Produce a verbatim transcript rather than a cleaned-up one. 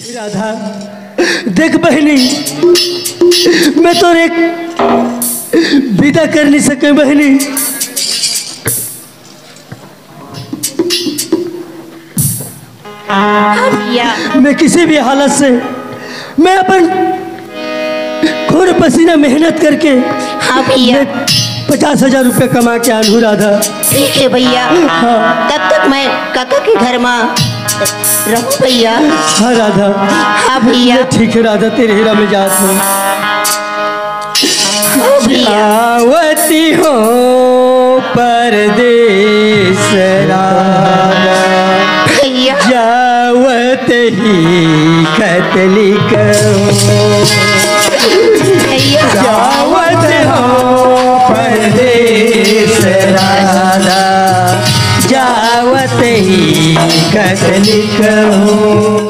राधा, देख बहिनी, मैं तोरे विदा कर नहीं सके बहिनी। हाँ भैया। मैं किसी भी हालत से, मैं अपन खून पसीना मेहनत करके हाँ भैया। मैं पचास हजार रुपया कमा के आन हूँ राधा। ठीक है भैया। हाँ। तब तक मैं काका के घर में रहूँ भैया। हाँ राधा। हाँ भैया। ठीक है राधा, तेरे हीरा में जात हूँ। हाँ भैया। आवती हो परदेस राधा, भैया। जावत ही खत लिखहूँ। भैया। जावत हो परदेस राधा, जावत ही खत लिखहूँ।